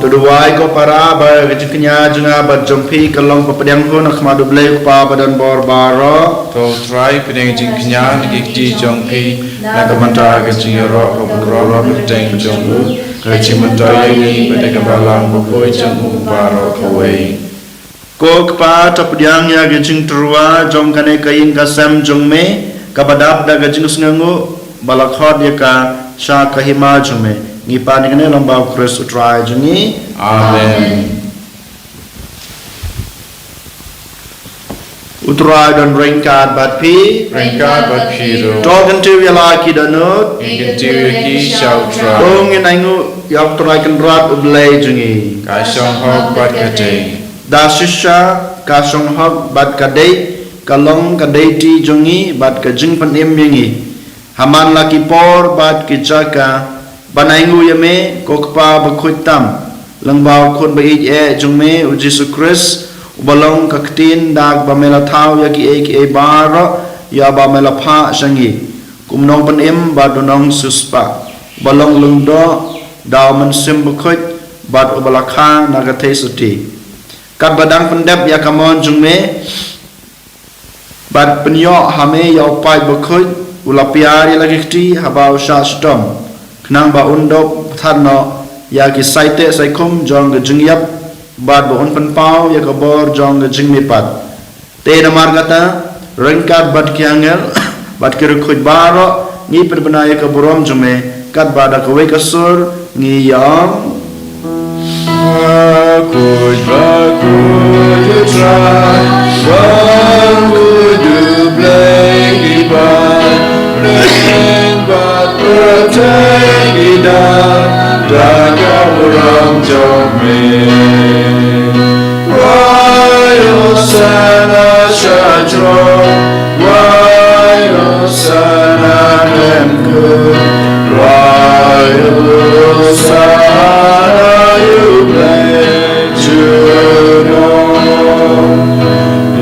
To duwai, ko para, ba ka jingkñia jong nga bad jong phi kan long ba pdiang hun ha khmat U Blei U Kpa badonbor baroh. To Trai, pdiang jingkñia na ki kti jong phi, na ka bynta ka jingïaroh ka burom kyrteng jong u, ka jingmyntoi ïa ngi bad ïa ka Balang bakhuid jong u baroh kawei. Ko Kpa, to pdiang ïa ka jingtyrwa jong kane ka ïing ka sem jong me, kaba dap da ka jingsngewnguh, ba la khot ïa ka sha ka hima jong me. Ngi pan ïa kane lyngba U Khrist U Trai jong ngi. Amen. U Trai don ryngkat bad phi. Ryngkat bad phi ruh. To kyntiew ïa la ki dohnud. Ngin kyntiew ïa ki sha U Trai. To ngin ainguh ïa U Trai Kynrad U Blei jong ngi. Ka shong hok bad ka dei. Da shisha ka shong hok bad ka dei, ka long ka dei ti jong ngi bad ka jingpynim ïa ngi ha man la ki por bad ki jaka, ban ainguh ïa me, ko Kpa bakhuid tam, lyngba U Khun ba ïeit eh jong me U Jisu Khrist, uba long ka ktien da kaba me la thaw ïa kiei kiei baroh ïa ba me la phah sha ngi, kum u Nongpynim bad u Nongsiewspah, uba long lyngdoh da U Mynsiem Bakhuid bad uba la kha na ka theisotti. Katba dang pyndep ïa ka mon jong me bad pynïoh ha me ïa U Paid Bakhuid, u la piar ïa la ki kti haba u shah shitom, khnang ba un dup pathar noh ïa ki saiteh saikhum jong ka jingïap, bad ba un pynpaw ïa ka bor jong ka jingmihpat. Te namar kata, ryngkat bad ki angel bad ki riewkhuid baroh, ngi pynbna ïa ka burom jong me, katba da kawei ka sur ngi ïa ong: Bakhuid, bakhuid U Trai, bakhuid U Blei ki baroh, pyrthei bad pyrthei ki dap da ka burom jong me. Wai Hosana sha jrong, wai Hosana khlem kut, wai Hosana ïa U Blei junom.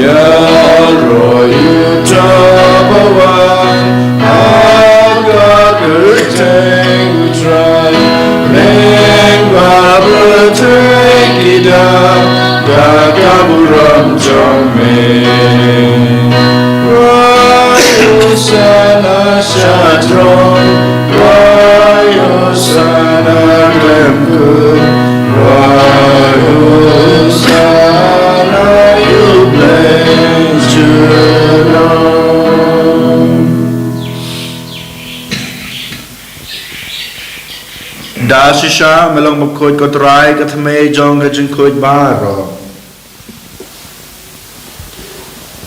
Ïaroh ïa uta uba wan ha ka kyrteng U Trai, pyrthei bad pyrthei ki dap da ka burom jong me. Wai Hosana sha Throne, why Hosanna, khlem kut, why Hosanna, you bless the Lord. Da shisha me long bakhuid ko Trai, ka thymmei jong ka jingkhuid baroh.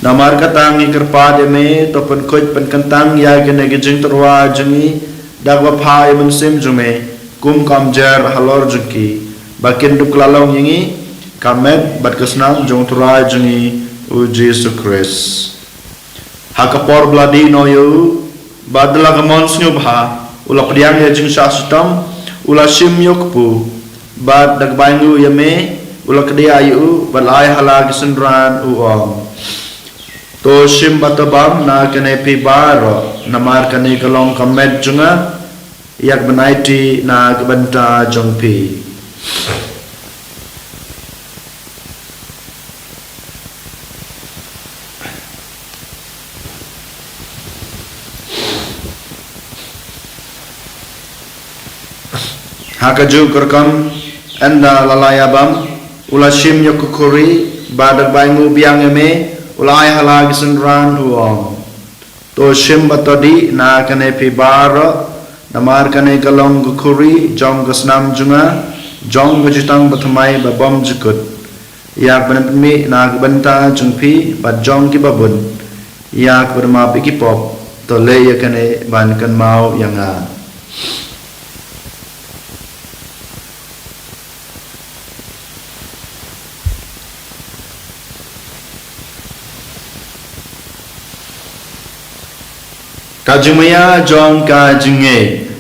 Namar kata ngi kyrpad ïa me, to pynkhuid pynkyntang ïa kane ka jingtyrwa jong ngi da kaba phah ïa u Mynsiem jong me kum ka umjer halor jong ki, ba kin dup kylla long ïa ngi ka met bad ka snam jong u Trai jong ngi u Jisu Khrist. Ha ka por ba la dih noh ïa u, bad da la ka mon sngewbha, u la pdiang ïa ka jingshah shitom, u la shim ïa u kpu, bad da kaba ainguh ïa me, u la kdiah ïa u, bad la ai ha la ki synran, u ong: To shim bad to bam na kane phi baroh, namar kane ka long ka met jong nga, ïa ka ban aiti na ka bynta jong phi. Ha kajuh ka rukom, ynda la la ïa bam, u la shim ïa ka khuri, bad da kaba ainguh biang ïa me, u la ai ha la ki synran, u ong: To shim bad to dih na kane phi baroh, namar kane ka long ka khuri jong ka snam jong nga, jong ka jutang bathymmai ba bymjukut, ïa ka ban pynmih na ka bynta jong phi bad jong kiba bun, ïa ka ban map ïa ki pop. To leh ïa kane ban kynmaw ïa nga. Ka jingmaïa jong ka jingngeit.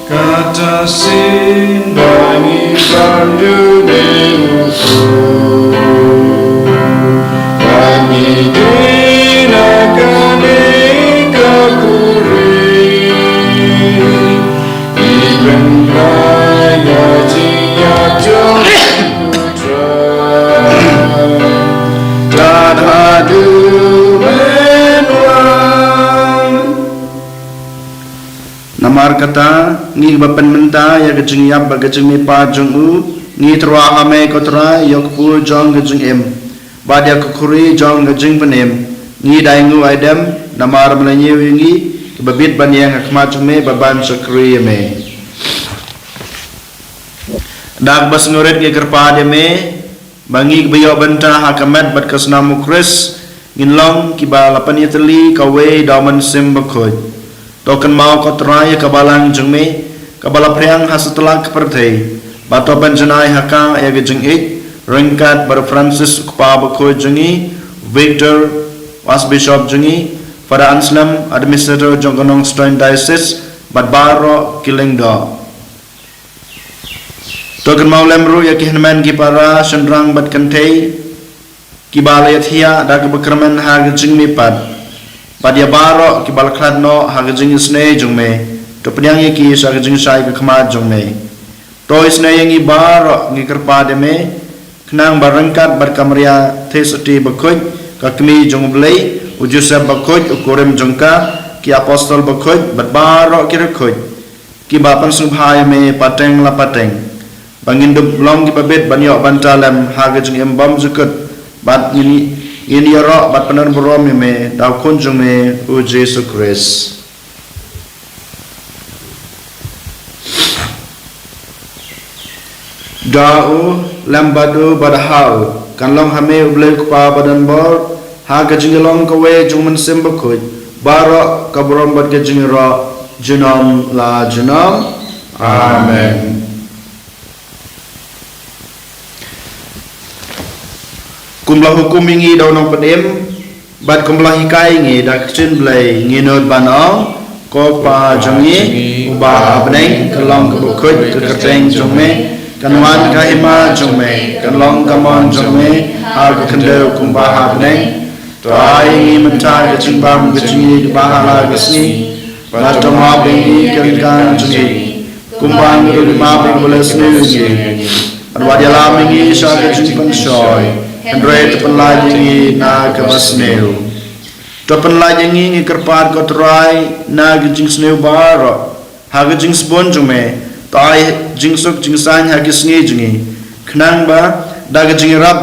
Kata shisien ba ngi ban duna u Trai, ba ngi duna kane ka khuri, ngi pynpaw ïa ka jingïap jong u Trai, tad haduh ban wan. Namar kata, ngi kiba pynmynta ïa ka jingïap bad ka jingmihpat jong u, ngi tyrwa ha me ko Trai, ïa u kpu jong ka jingim, bad ïa ka khuri jong ka jingpynim, ngi da ainguh aidem, namar me la ñiew ïa ngi kiba bit ban ïeng ha khmat jong me, bad ban shakri ïa me. Da kaba sngewrit ngi kyrpad ïa me, ba ngi kiba ïoh bynta ha ka met bad ka snam u Khrist, ngin long kiba la pynïatylli kawei da u Mynsiem Bakhuid. To kynmaw ko Trai ïa ka balang jong me, kaba la phriang ha satlak ka pyrthei, bad to pynjanai ha ka ïa ka jingïeit, ryngkat bad u Francis u Kpa Bakhuid jong ngi, Victor, u Archbishop jong ngi, Father Anselm, Administrator jong ka Nongstoiñ Diocese, bad baroh ki lyngdoh. To kynmaw lem ruh ïa ki hynmen ki para, shynrang bad kynthei, kiba la ïathiah da kaba kyrmen ha ka jingmihpat, bad ïa baroh kiba la khlad noh ha ka jingisynei jong me. To pdiang ïa ki sha ka jingshai ka khmat jong me. To isynei ïa ngi baroh, ngi kyrpad ïa me, khnang ba ryngkat bad ka Maria Theisotti Bakhuid, ka Kmie jong u Blei, u Joseph Bakhuid, u kurim jong ka, ki Apostol Bakhuid, bad baroh ki riewkhuid, kiba pynsngewbha ïa me pateng la pateng, ba ngin dup long kiba bit ban ïoh bynta lem ha ka jingim bymjukut, bad ngin, ngin ïaroh bad pynburom ïa me da u Khun jong me u Jisu Khrist. Da u, lem bad u, bad ha u, kan long ha me u Blei u Kpa badonbor, ha ka jingïalong kawei jong u Mynsiem Bakhuid, baroh ka burom bad ka jingïaroh, junom la junom. Amen. Kum la hukum ïa ngi da u Nongpynim, bad kum la hikai ïa ngi da ka ktien Blei, ngi nud ban ong: Ko Kpa jong ngi, uba ha bneng, kan long kaba khuid ka kyrteng jong me, kan wan ka hima jong me, kan long ka mon jong me, ha ka khyndew kumba ha bneng. To ai ïa ngi mynta ka jingbam ka jong ngi kaba ha la ka sngi, bad to map ïa ngi ki ryngkang jong ngi, kumba ngi ruh ngi map ïa kiba leh sniew ïa ngi. Bad wat ïalam ïa ngi sha ka jingpynshoi, hynrei to pynlait ïa ngi na kaba sniew. To pynlait ïa ngi, ngi kyrpad, ko Trai, na ki jingsniew baroh ha ka jingsbun jong me. To ai jingsuk jingsaiñ ha ki sngi jong ngi, khnang ba da ka jingïarap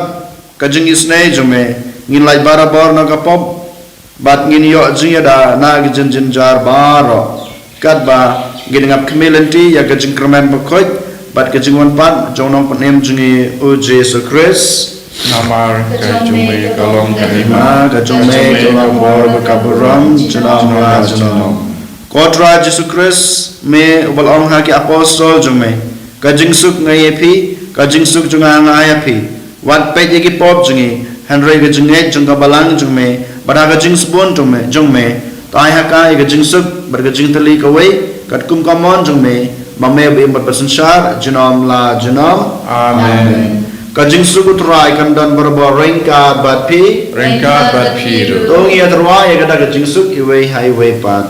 ka jingisynei jong me, ngin lait barabor na ka pop bad ngin ïoh jingïada na ki jingjynjar baroh. Katba ngin ïa ngap khmih lynti ïa ka jingkyrmen bakhuid bad ka jingwan pat jong u Nongpynim jong ngi, u Jisu Khrist. Namar ka jong me ka long ka hima, ka jong me ka long ka bor bad ka burom junom la junom. Ko Trai Jisu Khrist, me uba la ong ha ki apostol jong me, ka jingsuk nga ïa phi, ka jingsuk jong nga nga ai ïa phi. Wat peit ïa ki pop jong ngi, hynrei ka jingngeit jong ka balang jong me bad ha ka jingsbun jong me, jong me, to ai ha ka ïa ka jingsuk bad ka jingtylli kawei katkum ka mon jong me, ma me ba im bad ba synshar junom la junom. Amen. Ka jingsuk u Trai kan don barabor ryngkat bad phi. Ryngkat bad phi ruh. To ngin ïa tyrwa ïa kata ka jingsuk iwei ha iwei pat.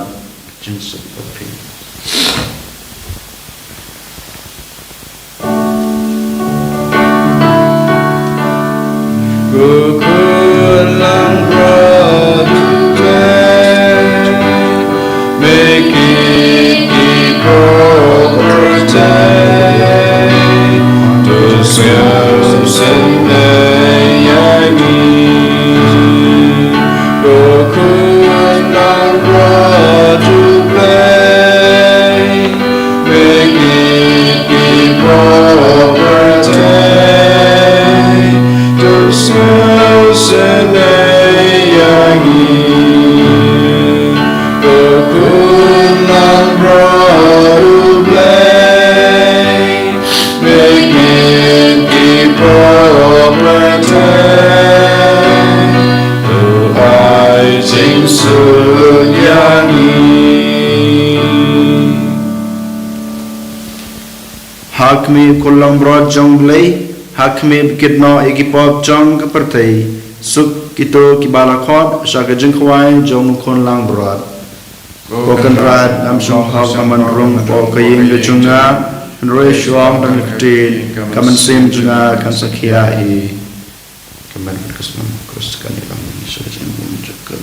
Jingsuk bad phi. Ko khun langbrot U Blei, me kit ki pop pyrthei, to sngewsynei ïa ngi. Ko khun langbrot U Blei, me kit ki pop pyrthei, to sngewsynei ïa ngi. Ko khun langbrot U Blei, me kit ki pop pyrthei, to ai jingsuk ïa ngi. Ha khmih, ko khun langbrot jong U Blei, ha khmih, kit noh ïa ki pop jong ka pyrthei. Suk kito kiba la khot sha ka jingkhawai jong u khun langbrot. Ko Kynrad, ngam shym hok ban rung hapoh ka ïing ka jong nga, hynrei shu ong tang ka ktien, ka mynsiem jong nga kan sa khia hi. Ka met bad ka snam Khrist kan ïalam sha ka jingbun jong ka.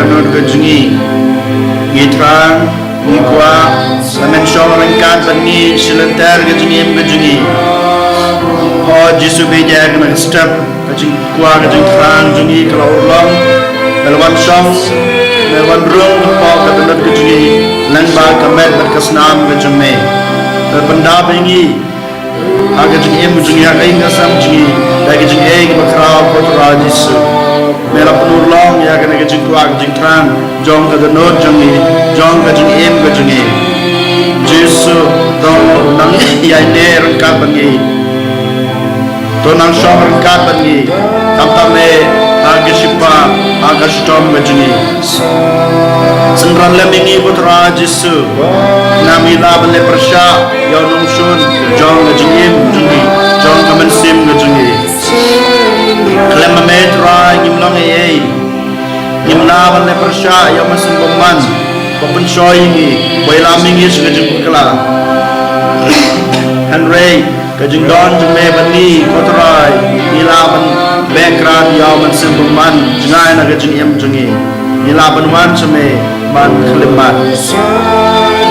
Nud ka jong ngi. Ngi thrang, ngi kwah, ba men shong ryngkat bad ngi, shi lynter ka jingim ka jong ngi. O Jisu bad ïa kane ka step, ka jingkwah ka jingthrang jong ngi ka la urlong. Ba la wan shong, ba la wan rung hapoh ka dohnud ka jong ngi, lyngba ka met bad ka snam ka jong me. Ba la pyndap ïa ngi ha ka jingim jong ngi, ha ka ïing ka sem jong ngi, da ka jingaiei kaba khraw, ko Trai Jisu. Me la pynurlong ïa kane ka jingkwah ka jingthrang jong ka dohnud jong ngi, jong ka jingim ka jong ngi. Jisu, to nang ïaineh ryngkat bad ngi. To nang shong ryngkat bad ngi. Khamtam eh ha ka shipa, ha ka shitom ka jong ngi. Synran lem ïa ngi, ko Trai Jisu. Ngam lah ban leh pyrshah ïa u nongshun jong ka jingim jong ngi, jong ka mynsiem ka jong ngi. Khlem ma me, Trai, ngim long ei ei. Ngim lah ban leh pyrshah ïa u Mynsiem Bakhuid ba pynshoi ïa ngi, ba ïalam ïa ngi sha ka jingpakla. Hynrei ka jingdon jong me bad ngi, ko Trai, ngi lah ban beh krad ïa u Mynsiem Bakhuid jngai na ka jingim jong ngi. Ngi lah ban wan sha me ban khyllipmat.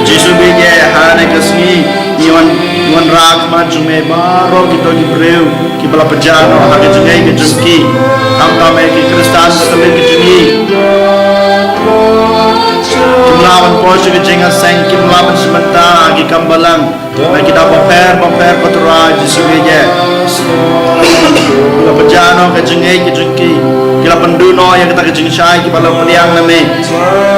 Jisu bad ïa, ha kane ka sngi ngi wan, ngi wanrah ha khmat jong me baroh kito ki briew kiba la pynjah noh ha ka jingngeit ka jong ki. Khamtam eh ki Khristan Katholik ka jong ngi, kim lah ban poi sha ka jingïaseng, kim lah ban shim bynta ha ki kam balang. Na ki daw bapher bapher, ko Trai Jisu bad ïa, ki la pynjah noh ka jingngeit ka jong ki, ki la pynduh noh ïa kata ka jingshai kiba la pdiang na me.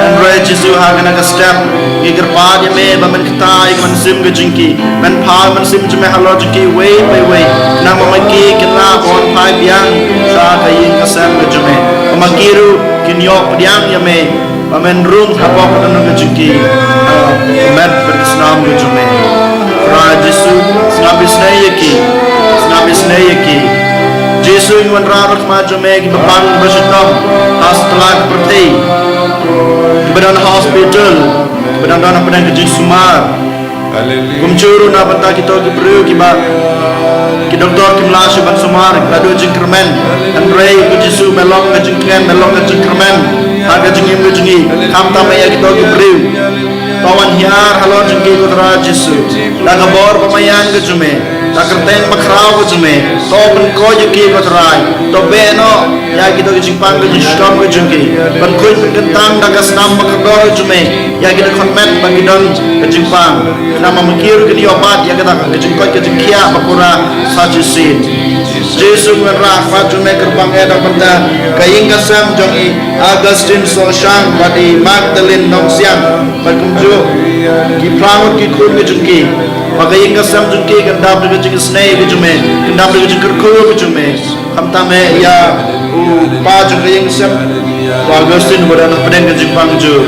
Hynrei Jisu, ha kane ka step ngi kyrpad ïa me ba men ktai ïa ka mynsiem ka jong ki, men phai mynsiem jong me halor jong ki iwei pa iwei, khnang ba ma ki kin lah ban phai biang sha ka ïing ka sem ka jong me, ba ma ki ruh kin ïoh pdiang ïa me, ba men rung hapoh ka dohnud ka jong ki, ha ka met bad ka snam ka jong me. Trai Jisu, sngap isynei ïa ki, sngap isynei ïa ki. Jisu, ngi wanrah ha khmat jong me kiba pang ba shitom ha satlak pyrthei, kiba don ha hospital, kiba dang don hapdeng ka jingsumar. Kumjuh ruh na bynta kito ki briew kiba ki doktor kim lah shuh ban sumar, ki la duh jingkyrmen. Hynrei ko Jisu, me long ka jingkmen, me long ka jingkyrmen ha ka jingim ka jong ngi. Khamtam eh ïa kito ki briew. To wan hiar halor jong ki, ko Trai Jisu, da ka bor ba maïan ka jong me, da ka kyrteng ba khraw ka jong me. To pynkoit ïa ki, ko Trai. To beh noh ïa kito ki jingpang ka jingshitom ka jong ki. Pynkhuid pynkyntang da ka snam ba kordor ka jong me ïa kito ki khunmet ba ki don ka jingpang, khnang ba ma ki ruh kin ïoh bat ïa kata ka jingkoit ka jingkhiah ba pura sa shisien. Jisu, ngi wanrah ha khmat jong me kyrpang eh na bynta ka ïing ka sem jong i Augustine Sohshang bad i Magdalene Nongsiang, bad kumjuh ki phra ngut ki khun ka jong ki. Ba ka ïing ka sem jong ki kan dap da ka jingisynei ka jong me, kan dap da ka jingkyrkhu ka jong me. Khamtam eh ïa u kpa jong ka ïing ka sem, u Augustine, uba don hapdeng ka jingpang jur.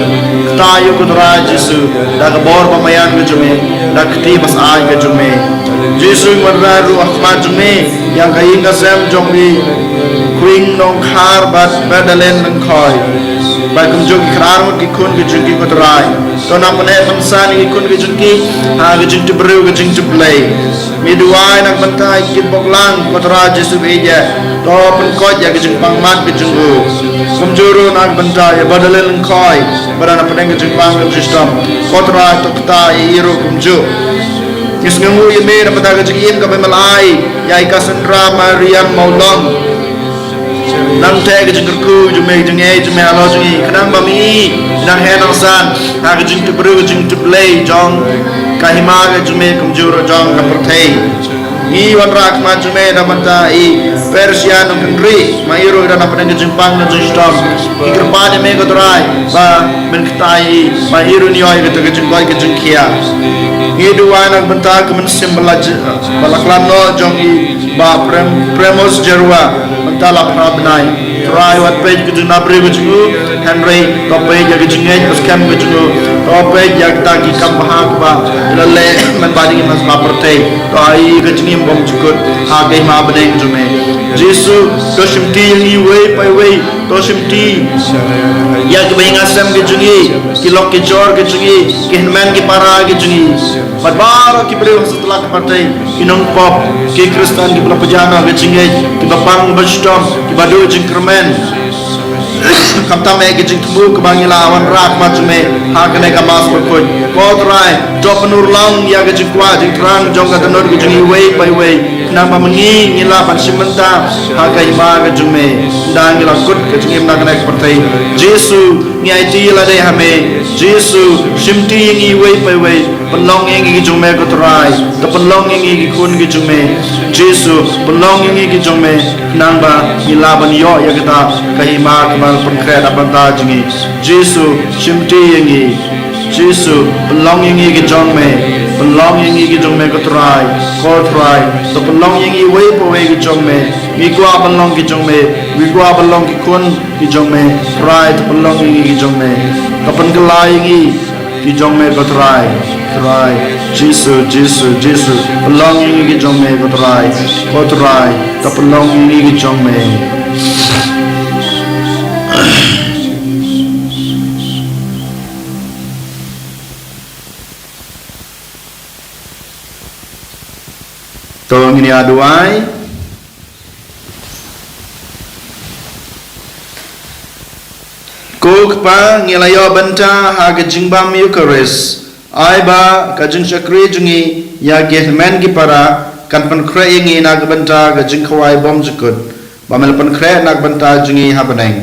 Kta ïa u, ko Trai Jisu, da ka bor ba maïan ka jong me, da ka kti ba syaid ka jong me. Jisu, ngi wanrah ruh ha khmat jong me ïa ka ïing ka sem jong i Khwing Nongkhar bad Magdalene Lyngkhoi, bad kumjuh ki khyndiat ngut ki khun ki jong ki, ko Trai. To nang pynneh pynsan ïa ki khun ki jong ki ha ka jingtip briew ka jingtip Blei. Ngi duwai na ka bynta ki Kynpoklang, ko Trai Jisu bad ïa, to pynkoit ïa ka jingpang mat ka jong u. Kumjuh ruh na ka bynta ïa Magdalene Lyngkhoi, ba don hapdeng ka jingpang ka jingshitom, ko Trai, to kta ïa i ruh kumjuh. Ngi sngewnguh ïa me na ka bynta ka jingim kaba me la ai ïa i Cassandra Mariam Mawlong. Nang teh ka jingkyrkhu jong me, jingaiei jong me halor jong i, khnang ba ma i nang heh nang san ha ka jingtip briew ka jingtip Blei jong ka hima ka jong me, kumjuh ruh jong ka pyrthei. Ngi wanrah ha khmat jong me na ka bynta i Persia Nongkynrih, ma i ruh i don hapdeng ka jingpang ka jingshitom. Ngi kyrpad ïa me, ko Trai, ba men kta ïa i, ba i ruh un ïoh ïa kata ka jingkoit ka jingkhiah. Ngi duwai na ka bynta ka mynsiem ba la j-, ba la khlad noh jong i Bah Prem-, Premos Jyrwa, mynta la phra bnai. Trai, wat peit ka jingnabriew ka jong u, hynrei to peit ïa ka jingngeit ba skhem ka jong u. To peit ïa kita ki kam bha kiba i la leh mynba ïing mynba pyrthei. To ai ka jingim bymjukut ha ka hima bneng jong me. Jisu, to shimti ïa ngi iwei pa iwei. To shimti ïa kiba ïing sem ki jong i, ki lok ki jor ki jong i, ki hynmen ki para ki jong i, bad baroh ki briew ha satlak pyrthei, ki nongpop, ki Khristan kiba la pynjah noh ka jingngeit, kiba pang ba shitom, kiba duh jingkyrmen. Khamtam eh ka jingthmu kaba ngi la wanrah ha khmat jong me ha kane ka Mass bakhuid. Ko Trai, to pynurlong ïa ka jingkwah jingthrang jong ka dohnud ka jong ngi iwei pa iwei, khnang ba ma ngi ngi lah ban shim bynta ha ka hima ka jong me ynda ngi la kut ka jingim na kane ka pyrthei. Jisu, ngi aiti ïa lade ha me. Jisu, shimti ïa ngi iwei pa iwei. Pynlong ïa ngi ki jong me ko Trai. To pynlong ïa ngi ki khun ki jong me. Jisu, pynlong ïa ngi ki jong me, khnang ba ngi lah ban ïoh ïa kata ka hima kaba la pynkhreh na ka bynta jong ngi. Jisu, shimti ïa ngi. Jisu, pynlong ïa ngi ki jong me. Pynlong ïa ngi ki jong me ko Trai. Ko Trai, to pynlong ïa ngi iwei pa iwei ki jong me. Ngi kwah ban long ki jong me. Ngi kwah ban long ki khun ki jong me. Trai, to pynlong ïa ngi ki jong me. To pynkylla ïa ngi ki jong me ko Trai. Trai, Jisu, Jisu, Jisu, pynlong ïa ngi ki jong me ko Trai. Ko Trai, to pynlong ïa ngi ki jong me. To ngin ïa duwai. Ko Kpa, ngi la ïoh bynta ha ka jingbam Eukharist. Ai ba ka jingshakri jong ngi ïa ki hynmen ki para kan pynkhreh ïa ngi na ka bynta ka jingkhawai bymjukut ba me la pynkhreh na ka bynta jong ngi ha bneng.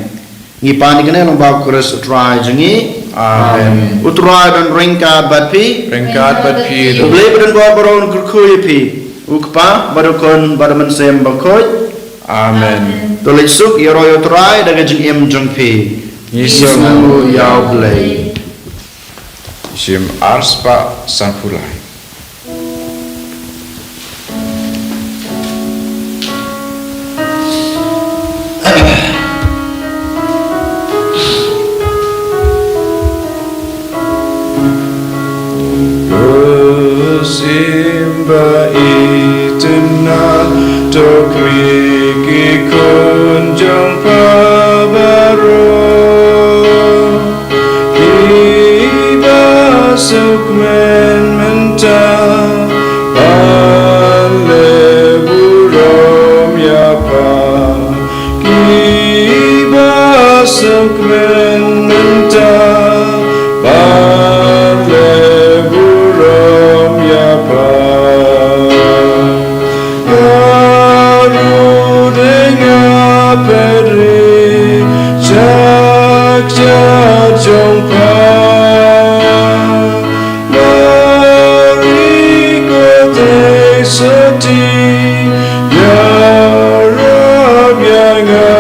Ngi pan ïa kane lyngba u Khrist u Trai jong ngi. Amen. U Trai un don ryngkat bad phi. Ryngkat bad phi. U Blei ba don bor baroh un kyrkhu ïa phi. U Kpa bad u Khun bad u Mynsiem Bakhuid. Amen. To leit suk, ïaroh ïa u Trai da ka jingim jong phi. Ngi sngewnguh ïa u Blei. Shim ar spah sanphew lai. Ko Syiem ba itynnad, to khmih ki khun jong pha baroh. Kiba sngewkmen mynta ban leh burom ïa pha. Kiba sngewkmen mynta ban leh burom ïa pha. Nga ruh dei nga peit ri, jak jak jong pha. Mari ko Trai sotti, ïarap ïa nga.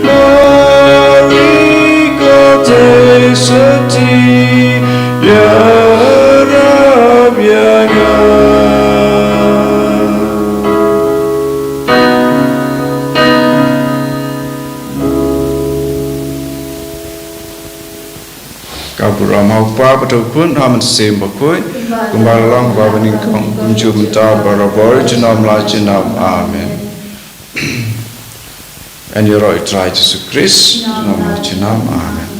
Mari ko Trai sotti, ïarap ïa nga. Ka burom ha u Kpa bad ha u Khun bad ha u Mynsiem Bakhuid, kumba la long ha kaba nyngkong, kumjuh mynta, barabor, junom la junom. Amen. Yn ïaroh ïa u Trai Jisu Khrist. Junom la junom. Amen.